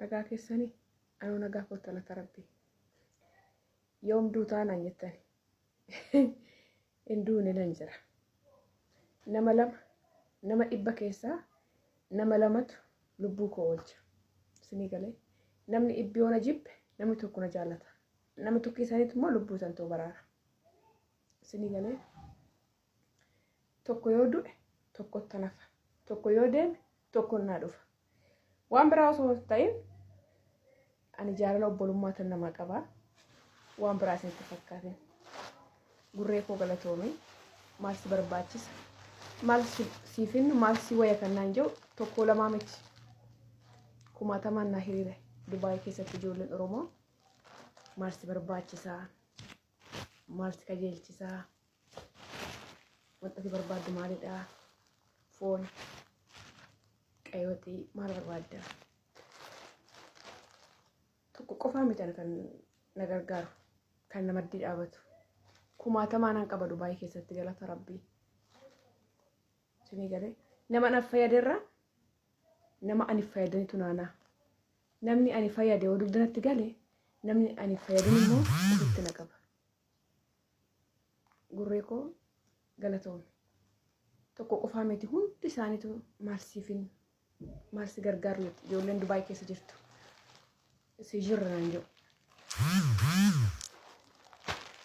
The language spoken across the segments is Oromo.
Nagaa keessanii? Anoo nagaa koo galata rabbii. Yoom duutaa naan jettani. Hin duune nan jira. Nama lama, nama 100 keessaa nama lamatu lubbuu koo oolcha. Isinii galee? Namni dhibbi yoo na jibbe namni tokko na jaallata. Nama tokko isaaniitu immoo lubbuu san too baraara. Isinii galee? Tokko yoo du'e tokkotti nafa. Tokko yoo deeme tokko naa dhufa. Waan biraa osoo hin ta'in ani jaalala obbolummaa tan namaa qaba. Waan biraa isinitti fakkaatin. Gurree koo galatoomi. Maal si barbaachisa? Maal siif hinnu maal si waya kan naan jedhu tokko lamaa miti. Kumaatamaan naa hiriire Dubaay keessatti ijoolleen Oromoo maal si barbaachisaa? Maal si qajeelchisaa? Wanta ati barbaaddu maalidha? Foon, qayoxii maal barbaadda? Tokko qofaa miti ana kan na gargaaru, kan na maddii dhaabatu. Kumaatamaa nan qaba Dubaay keessatti galata Rabbii. Isinii galee nama anaaf fayyaderraa nama ani fayyadanitu naanaa. Namni ani fayyade yoo dugda natti gale, namni ani fayyadin immoo ofitti na qaba. Gurree koo galatoomi. Tokko qofaa miti hundi isaaniitu maal siifin maal si gargaaru jetti ijoolleen Dubaay keessa jirtu. Si jirra naan jedhu.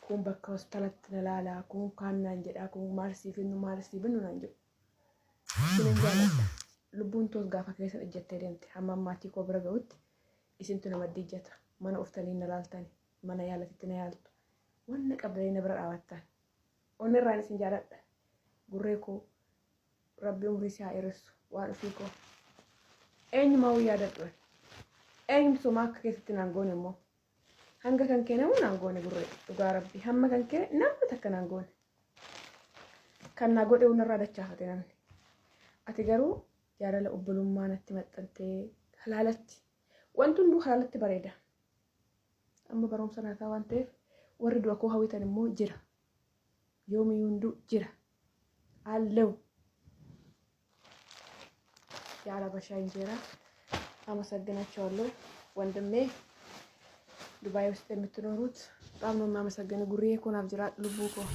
Kun bakka hospitaalatti na laala, kun kaan naan jedha, kun maal siif hinnu maal siif hinnu naan jedhu. Isinan jaaladha. Lubbuun toos gaafa keessan ejjattee deemte hamma maatii koo bira ga'utti isintu na maddii ejjata. Mana uftanii na laaltani. Mana yaalatitti na yaaltu. Wanna qabdanii na bira dhaabattan. Onnirraan isin jaaladha. Gurree koo Rabbi umrii si haa dheeressu waan ofii koo. Eenyumaa wuu yaadadhu ani. Eenyumtu somaa akka keessatti naan goone immoo. Hanga kan kee namuu naan goone gurree dhugaa Rabbi hamma kan kee namni takka naan goone. Kan naa godhe narraa dachaafate namni. Ati garuu jaalala obbolummaa natti maxxantee halaalatti. Wanti hunduu halaalatti bareeda. Amma barumsa naataa waan ta'eef warri du'a koo hawwitan immoo jira. Yoomiyyuu hunduu jira. Allew የአረበሻ እንጀራ አመሰግናቸዋለሁ ወንድሜ። ዱባይ ውስጥ የምትኖሩት በጣም ነው የማመሰግነው። ጉሪዬ ኮ ናፍ ጅራ ልቡ ኮ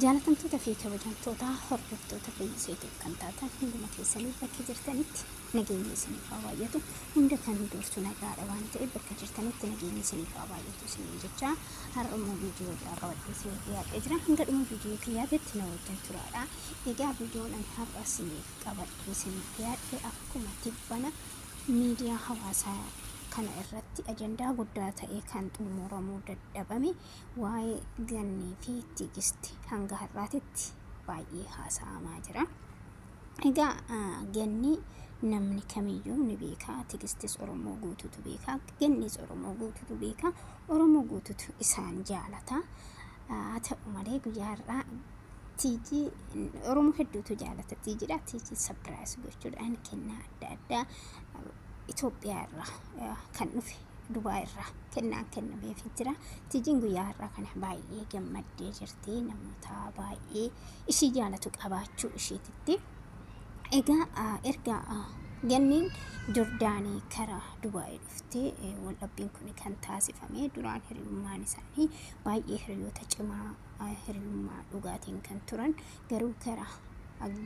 Jaalatamtoota fi kabajamtoota hordoftoota Fayyisee Tube kan taatan hunduma keessanii bakka jirtanitti nageenyi isiniif haa baay'atu. Hunda kan dursu nagaadha waan ta'eef bakka jirtanitti nageenyi isiniif haa baay'atu isiniin jecha har'a immoo viidiyoo biraa qabadhee isiniif dhiyaadhee jira. Hanga dhuma viidiyoo kiyyaatitti na wajjin turaadha. Egaa viidiyoon ani har'a isiniif qabadhee isiniif dhiyaadhe akkuma tibbana miidiyaa hawaasaa kana irratti ajandaa guddaa ta'ee kan xumuramuu dadhabame waa'ee Gannii fi Tigisti hanga har'aatitti baay'ee haasa'amaa jira. Egaa Ganni namni kamiyyuu ni beeka. Tigistis Oromoo guututu beeka. Gannis Oromoo guututu beeka. Oromoo guututu isaan jaalata. Haa ta'u malee guyyaa har'aa Tiijii Oromoo hedduutu jaalata Tiijiidha. Tiijii sapiraayis gochuudhaan kennaa adda addaa Itoophiyaa irraa kan dhufe Dubaay irraa kennaan kennameefii jira. Tiijiin guyyaa har'aa kana baay'ee gammaddee jirti. Namoota baay'ee ishii jaalatu qabaachuu ishiititti. Egaa erga ganniin Jordaanii karaa Dubaay dhuftee waldhabbiin kun kan taasifame duraan hiriyummaan isaanii baay'ee hiriyoota cimaa hiriyummaa dhugaatiin kan turan garuu gara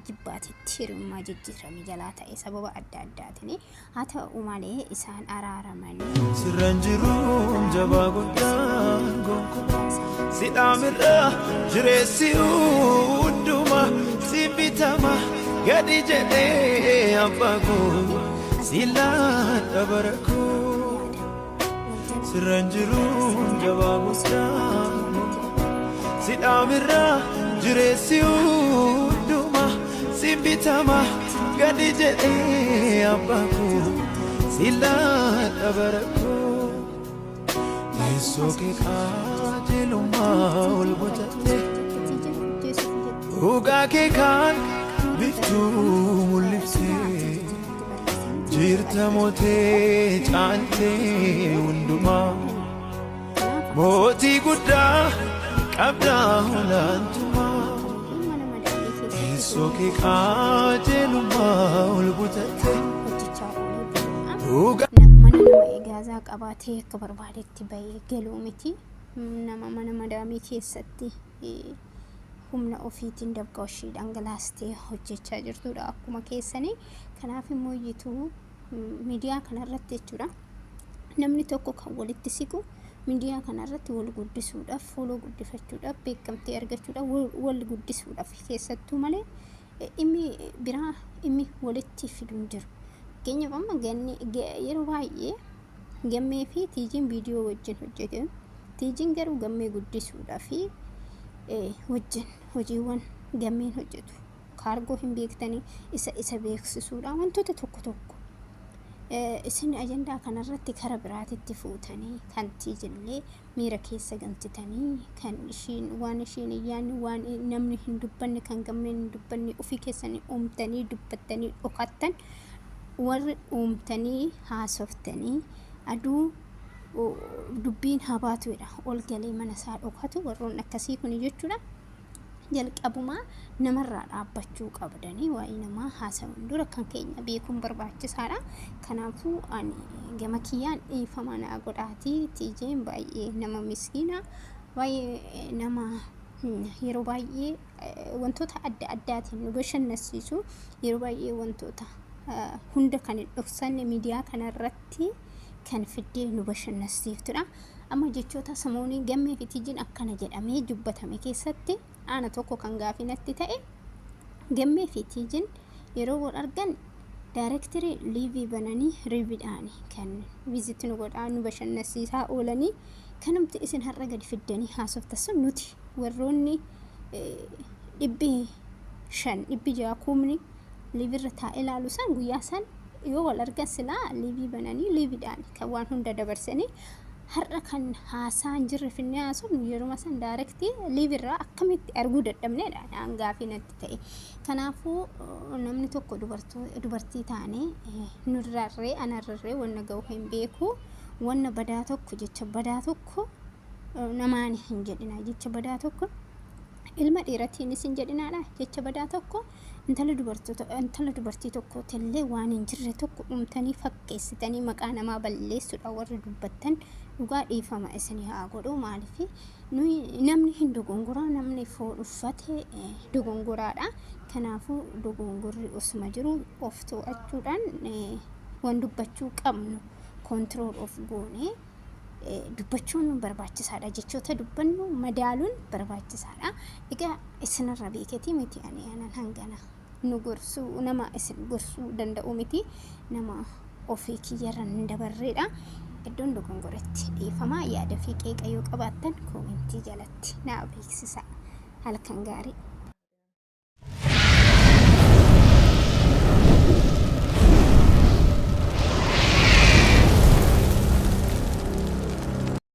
jibbaatitti hiriyummaa jijjiirame jalaa ta'e sababa adda addaatiin haa ta'u malee isaan araaramanii Sirran jiruun jabaa guddaan gonkumaa si dhaamirra jireessi hunduma si bitama gadi jedhee abbaa koo si laadha bara koo sirran jiruun jabaa guddaan gonkumaa si dhaamirra jireessi hunduma si bitama gadi jedhee abbaa koo si laadha bara koo teessoo kee qajeelummaa ol butatte dhugaa kee kan biftuu mul'iftee jirta mootee caaltee hundumaa mootii guddaa qabdaa olaantummaa. Teessoo kee qajeelummaa ol butatte. Hojjechaa oolee buluudha. Dhugaa. Mana nama egaazaa qabaatee akka barbaadetti bahee galuu miti. Nama mana madaamii keessatti humna ofiitiin dafqa ishii dhangalaastee hojjechaa jirtudha akkuma keessanii. Kanaaf immoo iyyuu miidiyaa kanarratti jechuudha. Namni tokko kan walitti siqu miidiyaa kanarratti wal guddisuudhaaf, fuula guddifachuudhaaf, beekamtii argachuudhaaf, wal guddisuudhaaf keessattuu malee dhimmi biraa dhimmi walitti fidu hin jiru. Fakkeenyaaf, amma ganni yeroo baay'ee Gammee fi Tiijiin viidiyoo wajjin hojjetu. Tiijiin garuu Gammee guddisuudhaa fi wajjin hojiiwwan Gammeen hojjetu kaargoo hin beektanii isa beeksisuudha, wantoota tokko tokko. Isin ajandaa kanarratti kara biraatitti fuutanii kan Tiijillee miira keessa galchitanii, kan ishiin waan ishiin hin yaadne, waan namni hin dubbanne, kan Gammeen hin dubbanne ofii keessanii uumtanii dubbattanii dhokattan, warri uumtanii haasoftanii aduu dubbiin haa baatuudha ol galee mana isaa dhokatu, warroon akkasii kun jechuudha. Jalqabumaa namarraa dhaabbachuu qabdanii, waa'ee namaa haasa'uun dura kan keenya beekuun barbaachisaadha. Kanaafuu ani gama kiyyaan dhiifama naa godhaatii, Tiijeen baay'ee nama miskiina, baay'ee nama yeroo baay'ee wantoota adda addaatiin nu bashannansiisu, yeroo baay'ee wantoota hunda kan hin dhoksanne miidiyaa kanarratti kan fiddee nu bashannansiiftudha. Amma jechoota samoonii Gammee fi Tiijiin akkana jedhamee dubbatame keessatti ana tokko kan gaafii natti ta'e, Gammee fi Tiijiin yeroo wal argan directly live bananii liveiidhaan kan visit nu godhaa, nu bashannansiisaa oolanii, kanumti isin har'a gadi fiddanii haasofta sun nuti warroonni 500, 600, kumni liveirra taa'ee ilaalu san guyyaa san yoo wal argan silaa live bananii liveiidhaan kan waan hunda dabarsanii, har'a kan haasaa hin jirre finnee haasofnu yeruma san direct liveirraa akkamitti arguu dadhabneedha naan gaafii natti ta'e. Kanaafuu namni tokko dubartii taane nurraarree anarrarree wanna ga'u hin beeku. Wanna badaa tokko, jecha badaa tokko namaan hin jedhina. Jecha badaa tokko ilma dhiiratiinis hin jedhinaadha. Jecha badaa tokko intala dubartoota intala dubartii tokkootillee waan hin jirre tokko uumtanii fakkeessitanii maqaa namaa balleessuudha warri dubbattan, dhugaa dhiifama isinii haa godhu. Maaliif, namni hin dogongoraa, namni foon uffate dogongoraadha. Kanaafuu dogongorri osuma jiru of to'achuudhaan waan dubbachuu qabnu control of goonee dubbachuun barbaachisaadha. Jechoota dubbannu madaaluun barbaachisaadha. Egaa isinirra beeketii miti, ani anan hangana nu gorsuu, nama isin gorsuu danda'u miti, nama ofii kiyyarra hin dabarreedha. Iddoon dogongoretti dhiifama. Yaada fi qeeqa yoo qabaattan comment jalatti naa beeksisa. Halkan gaarii.